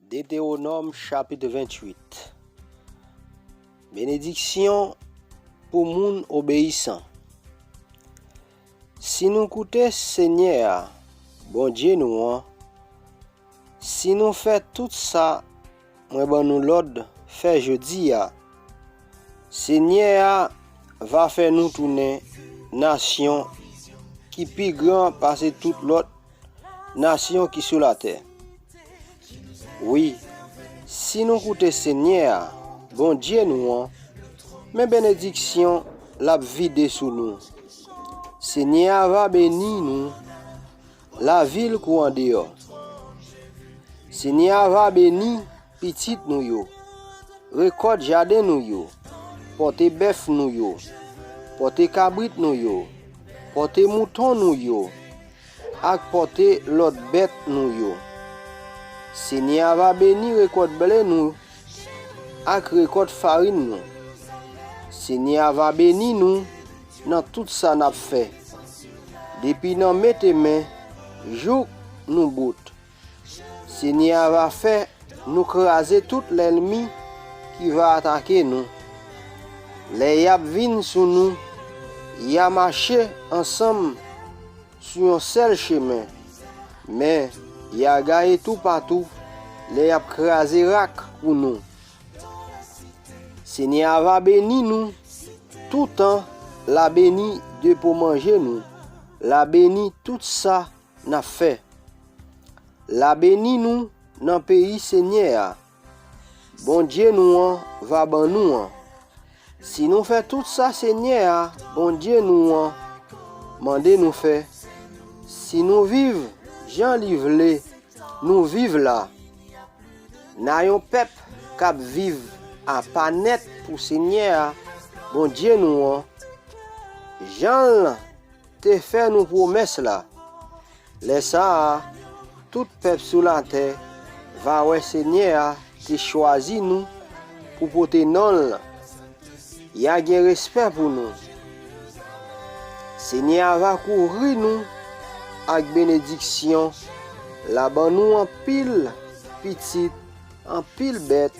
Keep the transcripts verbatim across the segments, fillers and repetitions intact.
Detewonòm chapit venntuit. Benediksyon pou moun obeyisan. Si nou koute Senyè a, Bondye nou an, si nou fè tout sa mwen ban nou lòd fè jodi a, Senyè a va fè nou tounen nasyon ki pi gran pase tout lòt nasyon ki sou latè. Wi, si nou koute Senyè a, Bondye nou an, men benediksyon l ap vide sou nou. Senyè a va beni nou, lavil kou andeyò. Senyè a va beni pitit nou yo, rekòt jaden nou yo, pòte bèf nou yo, pòte kabrit nou yo, pòte mouton nou yo, ak pòte lòt bèt nou yo. Senyè a va beni rekòt ble nou ak rekòt farin nou. Senyè a va beni nou nan tout sa n ap fè, depi nan mete men jouk nou bout. Senyè a va fè nou kraze tout lènmi ki va atake nou. Lè y ap vin sou nou, y a mache ansanm sou yon sèl chemen, men y a gaye toupatou lè y ap kraze rak pou nou. Senyè a va beni nou toutan, l a beni depo manje nou, l a beni tout sa n ap fè. L a beni nou nan peyi Senyè a, Bondye nou an, va ban nou an. Si nou fè tout sa Senyè a, Bondye nou an, mande nou fè, si nou viv jan li vle nou viv la, n a yon pèp k ap viv apa nèt pou Senyè a, Bondye nou an, jan l te fè nou pwomès la. Lè sa a, tout pèp sou latè va wè Senyè a te chwazi nou pou pote non l. Y a gen respè pou nou. Senyè a va kouvri nou ak benediksyon, l a ban nou anpil pitit, anpil bèt,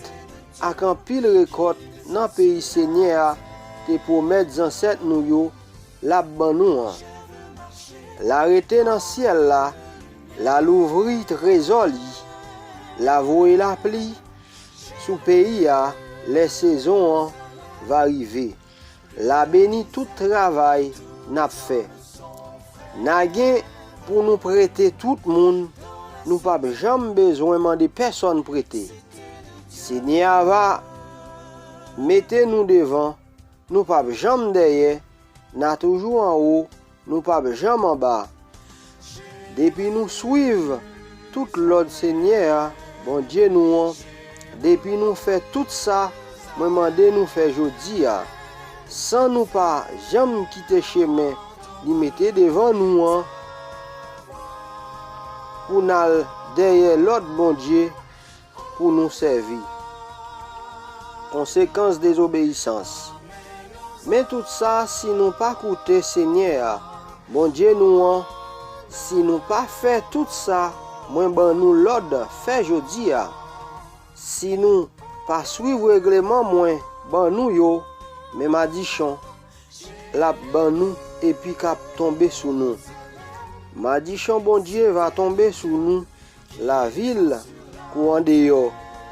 ak anpil rekòt nan peyi Senyè a te pwomèt zansèt nou yo l ap ban nou an. L a rete nan syèl la, l a louvri trezò li, l a voye lapli sou peyi a lè sezon an va rive. L a beni tout travay n ap fè. N a gen pou nou prete tout moun, nou p ap janm bezwen mande pèsonn prete. Senyè a va mete nou devan, nou p ap janm dèyè, n a toujou anwo, nou p ap janm anba. Depi nou swiv tout lòd Senyè a, Bondye nou an, depi nou fè tout sa mwen mande nou fè jodi a, san nou pa janm kite chemen li mete devan nou an, pou n al dèyè lòt bondye, pou nou sèvi. Konsekans dezobeyisans. Men tout sa, si nou pa koute Senyè a, Bondye nou an, si nou pa fè tout sa mwen ban nou lòd fè jodi a, si nou pa swiv regleman mwen ban nou yo, men madichon l ap ban nou epi k ap tonbe sou nou. Madichon Bondye va tonbe sou nou, lavil kou andeyò.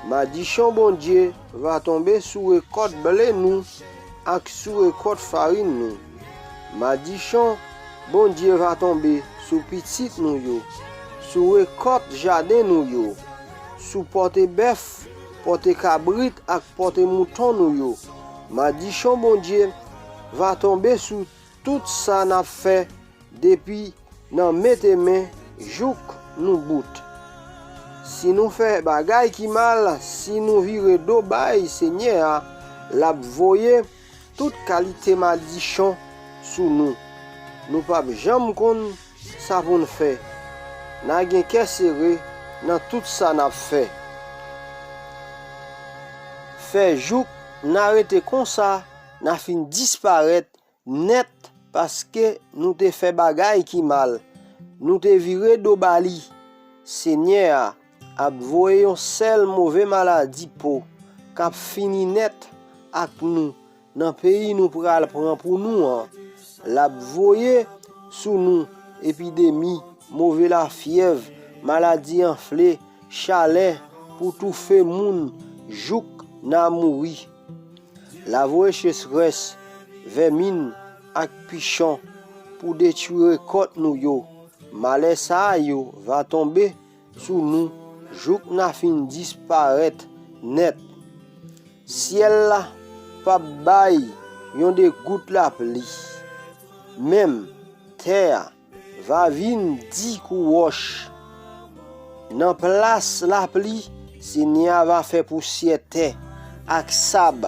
Madichon Bondye va tonbe sou rekòt ble nou ak sou rekòt farin nou. Madichon Bondye va tonbe sou pitit nou yo, sou rekòt jaden nou yo, sou pòte bèf, pòte kabrit ak pòte mouton nou yo. Madichon Bondye va tonbe sou tout sa n ap fè depi nan mete men jouk nou bout. Si nou fè bagay ki mal, si nou vire do bay Senyè a, l ap voye tout kalite madichon sou nou. Nou p ap janm konn sa pou n fè. N a gen kè sere nan tout sa n ap fè. Fè jouk n a rete konsa, n a fin disparèt nèt paske nou te fè bagay ki mal. Nou te vire do ba li. Senyè a, ap voye yon sèl move maladi po k ap fini nèt ak nou nan peyi nou pral pran pou nou an. L ap voye sou nou epidemi, move lafyèv, maladi anfle, chalè pou toufe moun jouk n a mouri. L a voye sechrès, vèmin ak pichon pou detwi rekòt nou yo. Malè sa a yo va tonbe sou nou jouk n a fin disparèt nèt. Syèl la p ap bay yon de gout lapli. Menm tè a va vin di kou wòch. Nan plas lapli, Senyè a va fè pousyè tè ak sab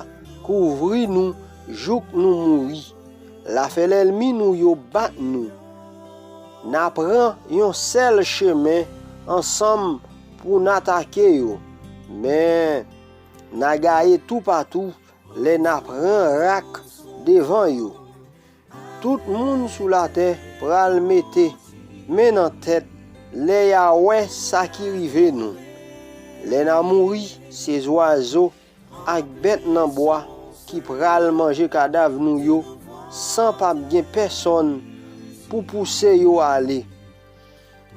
kouvri nou jouk nou mouri. L a fè lènmi nou yo bat nou. N a pran yon sèl chemen ansanm pou n atake yo, men n a gaye toupatou lè n a pran rak devan yo. Tout moun sou latè pral mete men nan tèt lè y a wè sa ki rive nou. Lè n a mouri, se zwazo ak bèt nan bwa ki pral manje kadav nou yo san p ap gen pèsonn pou pouse yo ale.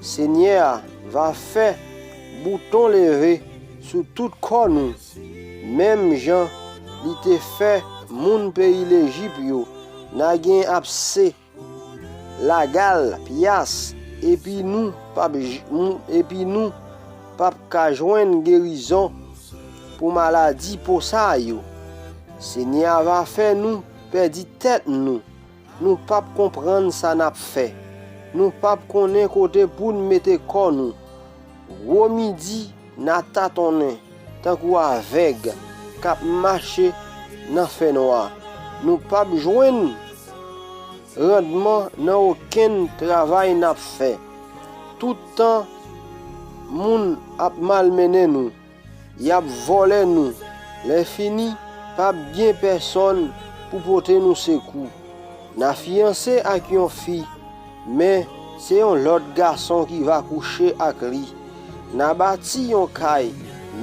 Senyè a va fè bouton leve sou tout kò nou, menm jan li te fè moun peyi Lejip yo. N a gen abse, lagal, pyas, epi nou p ap j- nou- epi nou p ap ka jwenn gerizon pou maladi po sa yo. Senyè a va fè nou pèdi tèt nou. Nou p ap konprann sa n ap fè. Nou p ap konnen kote pou n mete kò nou. Gwo midi, n a tatonnen tankou avèg k ap mache nan fènwa. Nou p ap jwenn randman nan okenn travay n ap fè. Tout tan, moun ap malmennen nou. Y ap vòlè nou. Lèfini, p ap gen pèsonn pou pote nou sekou. N a fiyanse ak yon fi, men se yon lòt gason ki va kouche ak li. N a bati yon kay,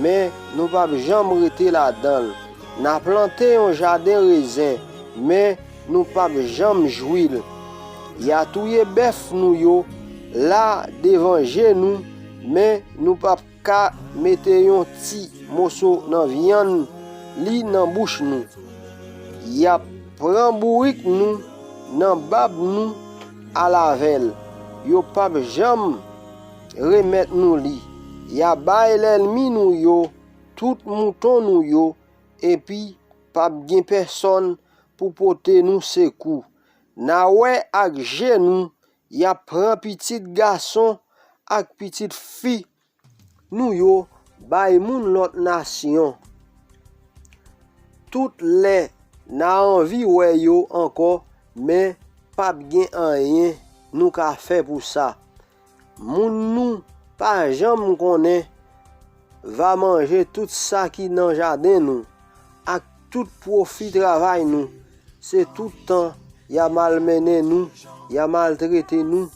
men nou p ap janm rete ladan l. N a plante yon jaden rezen, men nou p ap janm jwi l. Y a touye bèf nou yo la devan je nou, men nou p ap ka mete yon ti moso nan vyann li nan bouch nou. Y ap pran bourik nou nan bab nou al avè l. Yo p ap janm remèt nou li. Y a bay lènmi nou yo tout mouton nou yo, epi p ap gen pèsonn pou pote nou sekou. N a wè ak je nou, y ap pran pitit gason ak pitit fi nou yo bay moun lòt nasyon. Tout lè n a anvi wè yo ankò, men p ap gen anyen nou ka fè pou sa. Moun nou pa janm konnen va manje tout sa ki nan jaden nou, ak tout pwofi travay nou. Se tout tan y a malmennen nou, y a maltrete nou.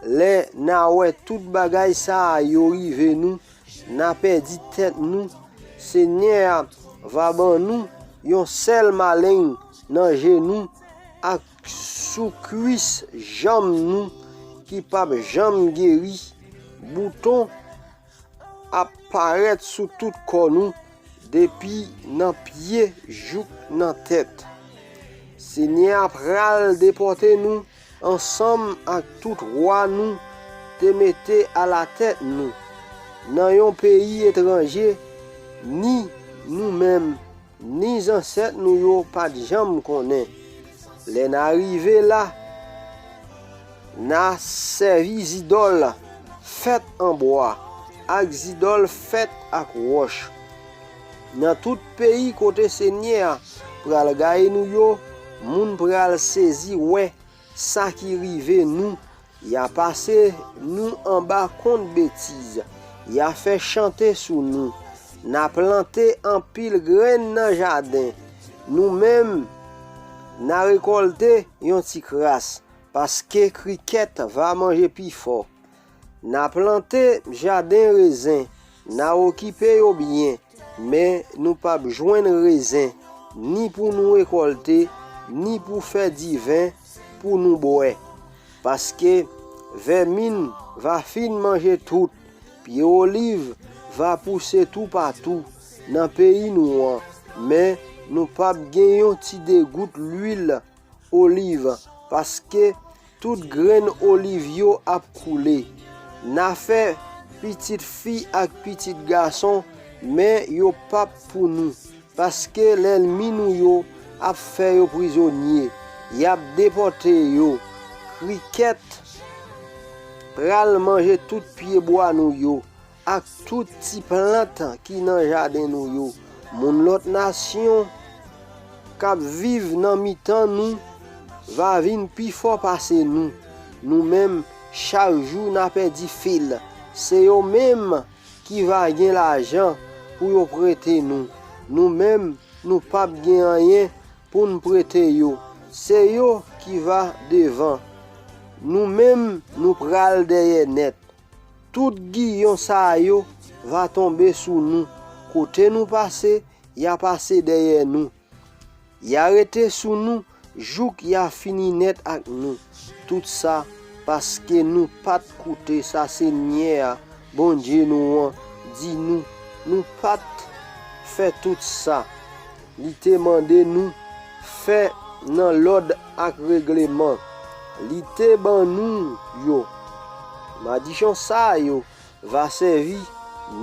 Lè n a wè tout bagay sa a yo rive nou, n a pèdi tèt nou. Senyè a va ban nou yon sèl maleng nan je nou ak sou kwis janm nou ki p ap janm geri. Bouton ap parèt sou tout kò nou, depi nan pye jouk nan tèt. Senyè a pral depòte nou ansanm ak tout wa nou te mete alatèt nou nan yon peyi etranje, ni nou menm, ni zansèt nou yo pa t janm konnen. Lè n a rive la, n a sèvi zidòl fèt an bwa ak zidòl fèt ak wòch. Nan tout peyi kote Senyè a pral gaye nou yo, moun pral sezi wè sa ki rive nou. Y a pase nou anba kont betiz. Y a fè chante sou nou. N a plante anpil grenn nan jaden. Nou menm, n a rekòlte yon ti kras, paske krikèt va manje pifò. N a plante jaden rezen, N a okipe yo byen, men nou p ap jwenn rezen, ni pou nou rekòlte, ni pou fè diven pou nou bwè. Paske vèmin va fin manje tout, pye oliv va pouse toupatou nan peyi nou an, men nou p ap gen yon ti degout lwil oliv, paske tout grenn oliv yo ap koule. N a fè pitit fi ak pitit gason, men yo p ap pou nou, paske lènmi nou yo ap fè yo prizonye, y ap depòte yo. Krikèt pral manje tout pyebwa nou yo, ak tout ti plant ki nan jaden nou yo. Moun lòt nasyon k ap viv nan mitan nou va vin pi fò pase nou. Nou menm, chak jou n a pèdi fil. Se yo menm ki va gen lajan pou yo prete nou. Nou menm, nou p ap gen anyen pou n prete yo. Se yo ki va devan. Nou menm, nou pral dèyè nèt. Tout giyon sa yo va tonbe sou nou. Kote nou pase, y a pase dèyè nou. Y a rete sou nou jouk y a fini nèt ak nou. Tout sa paske nou pa t koute sa Senyè a, Bondye nou an, di nou. Nou pa t fè tout sa li te mande nou fè nan lòd ak regleman li te ban nou yo. Madichon sa yo va sèvi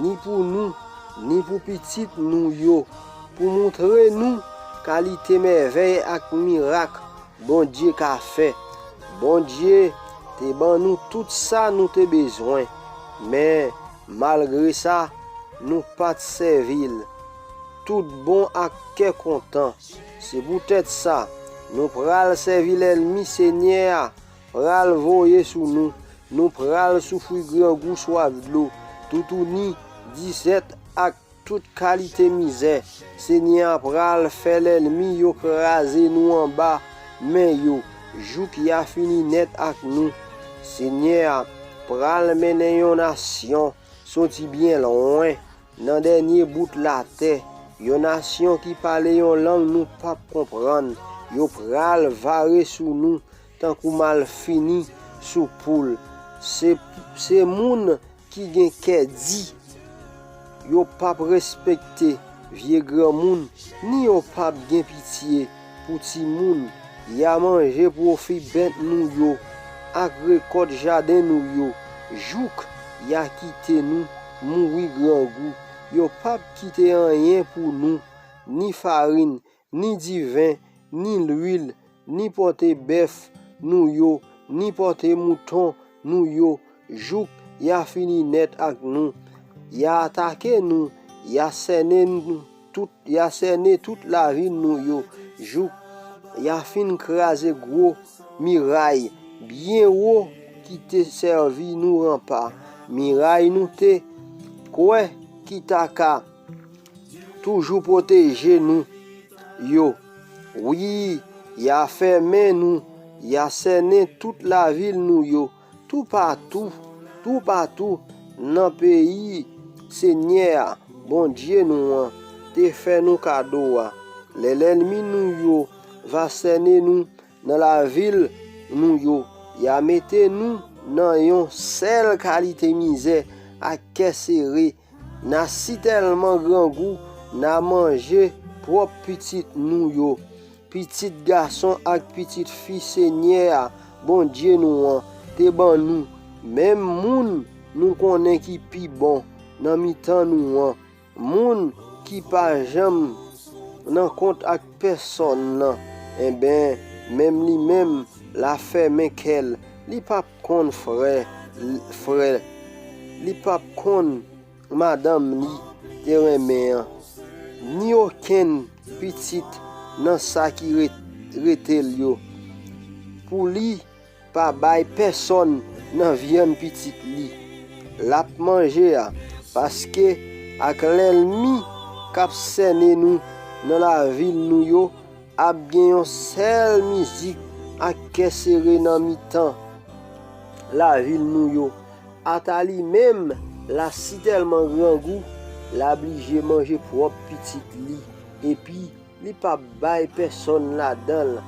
ni pou nou, ni pou pitit nou yo, pou montre nou kalite mèvèy ak mirak Bondye ka fè. Bondye te ban nou tout sa nou te bezwen, men malgre sa, nou pa t sèvi l tout bon ak kè kontan. Se poutèt sa, nou pral sèvi lènmi Senyè a pral voye sou nou. Nou pral soufri grangou, swaf dlo, toutouni, dizèt ak tout kalite mizè. Senyè a pral fè lènmi yo kraze nou anba men yo, jouk y a fini nèt ak nou. Senyè a pral mennen yon nasyon soti byen lwen, nan dènye bout latè, yon nasyon ki pale yon lang nou p ap konprann. Yo pral vare sou nou tankou malfini sou poul. Se, se moun ki gen kè di. Yo p ap respekte vye granmoun, ni yo p ap gen pitye pou timoun. Y a manje pwofi bèt nou yo ak rekòt jaden nou yo, jouk y a kite nou mouri grangou. Yo p ap kite anyen pou nou, ni farin, ni diven, ni lwil, ni pòte bèf nou yo, ni pòte mouton nou yo, jouk y a fini nèt ak nou. Y a atake nou, y a sène nou tout, y a sène tout lavil nou yo, jouk y a fin kraze gwo miray byen wo ki te sèvi nou ranpa. Miray nou te kwè ki ta ka toujou pwoteje nou yo. Wi, y a fèmen nou, y a sène tout lavil nou yo, toupatou, toupatou nan peyi Senyè a, Bondye nou an, te fè nou kado a. Lè lènmi nou yo va sène nou nan lavil nou yo, y a mete nou nan yon sèl kalite mizè ak kè sere. N a sitèlman grangou, n a manje pwòp pitit nou yo, pitit gason ak pitit fi Senyè a, Bondye nou an, te ban nou, menm moun nou konnen ki pi bon nan mitan nou an, moun ki pa janm nan kont ak pèsonn nan, enben, menm li menm, l a fèmen kè l, li p ap konn frè, frè, li p ap konn madanm li te renmen an, ni okenn pitit nan sa ki re-, rete l yo, pou li pa bay pèsonn nan vyann pitit li l ap manje a, paske ak lènmi k ap sène nou nan lavil nou yo, ap gen yon sèl mizik ak kè sere nan mitan lavil nou yo. Ata li menm la si tèlman grangou, l a blije manje pwòp pitit li, epi li p ap bay pèsonn ladan l,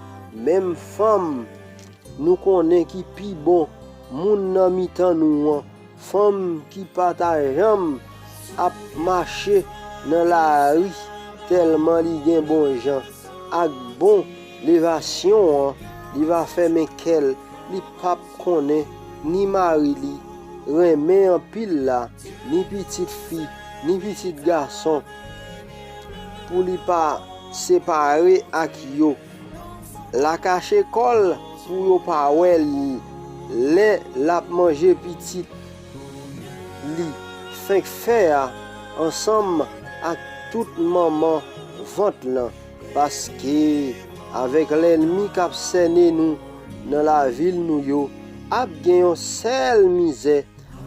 menm fanm nou konnen ki pi bon moun nan mitan nou an, fanm ki pa ta janm ap mache nan lari tèlman li gen bon jan ak bon levasyon an, li va fèmen kè l, li p ap konnen ni mari li renmen anpil la, ni pitit fi, ni pitit gason, pou li pa separe ak yo. L a kache kò l pou yo pa wè l lè l ap manje pitit li fenk fè a ansanm ak tout manman vant lan, paske avèk lènmi k ap sènen nou nan lavil nou yo, ap gen yon sèl mizè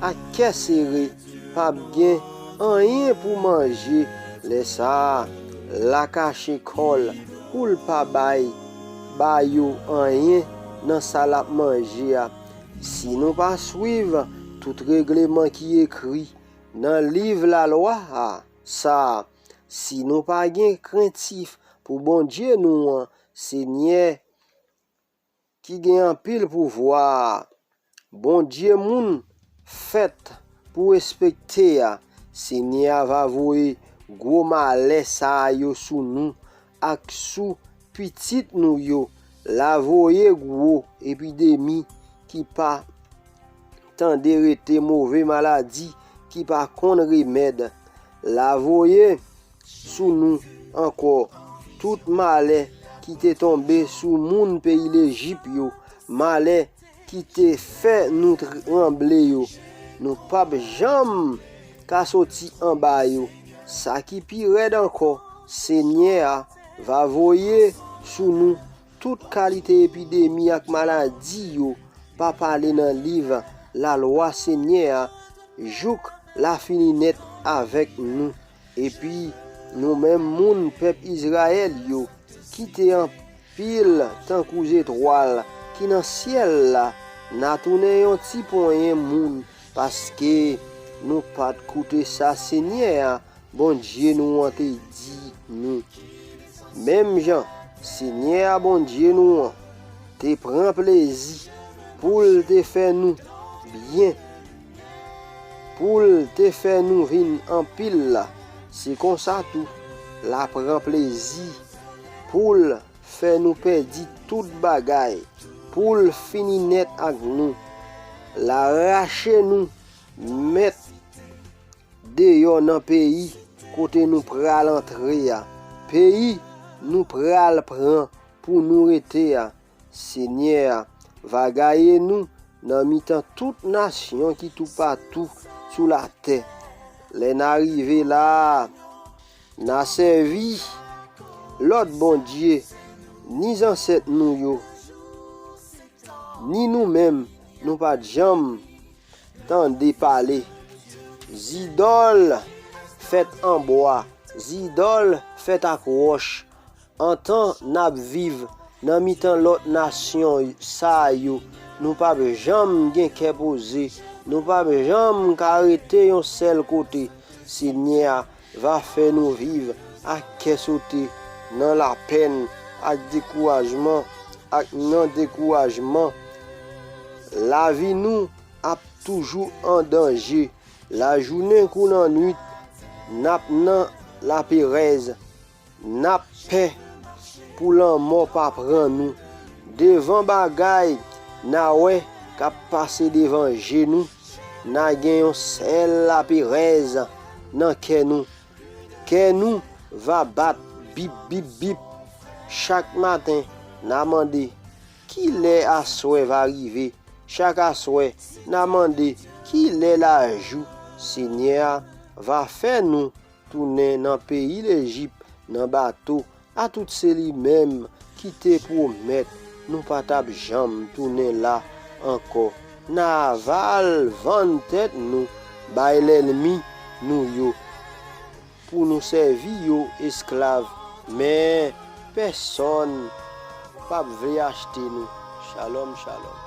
ak kè sere, p ap gen anyen pou manje. Lè sa a, l a kache kò l pou l pa bay ba yo anyen nan sa l ap manje a. Si nou pa swiv tout regleman ki ekri nan liv lalwa a sa a, si nou pa gen krentif pou Bondye nou an, Senyè ki gen anpil pouvwa a, Bondye moun fèt pou respekte a, Senyè a va voye gwo malè sa a yo sou nou ak sou pitit nou yo. L a voye gwo epidemi ki pa tande rete, move maladi ki pa konn remèd. L a voye sou nou ankò tout malè ki te tonbe sou moun peyi Lejip yo, malè ki te fè nou tranble yo. Nou p ap janm ka soti anba yo. Sa ki pi rèd ankò, Senyè a va voye sou nou tout kalite epidemi ak maladi yo pa pale nan liv lalwa Senyè a, jouk l a fini nèt avèk nou. Epi nou menm moun pèp Izrayèl yo, ki te anpil tankou zetwal ki nan syèl la, n a tounen yon ti ponyen moun, paske nou pa t koute sa Senyè a, Bondye nou an, te di nou. Menm jan Senyè a, Bondye nou an, te pran plezi pou l te fè nou byen, pou l te fè nou vin anpil la, se konsa tou l a pran plezi pou l fè nou pèdi tout bagay, pou l fini nèt ak nou. L a rache nou mèt deyò nan peyi kote nou pral antre a, peyi nou pral pran pou nou rete a. Senyè a va gaye nou nan mitan tout nasyon ki toupatou sou latè. Lè n a rive la a, n a sèvi lòt bondye, ni zansèt nou yo, ni nou menm, nou pa t janm tande pale. Zidòl fèt an bwa, zidòl fèt ak wòch. Antan n ap viv nan mitan lòt nasyon sa yo, nou p ap janm gen kè poze, nou p ap janm ka rete yon sèl kote. Senyè a va fè nou viv ak kè sote, nan lapèn, ak dekourajman, ak nan dekourajman. Lavi nou ap toujou an danje. Lajounen kou lannwit, n ap nan laperèz. N ap pè pou lanmò pa pran nou. Devan bagay n a wè k ap pase devan je nou, n a gen yon sèl laperèz nan kè nou. Kè nou va bat bip, bip, bip. Chak maten, n a mande, "Kilè aswè va rive?" Chak aswè, n a mande, "Kilè lajou?" Senyè a va fè nou tounen nan peyi Lejip nan bato, a tout se li menm ki te pwomèt nou pa t ap janm tounen la ankò. N a aval vann tèt nou bay lènmi nou yo pou nou sèvi yo esklav, men pèsonn p ap vle achte nou. Shalom, shalom.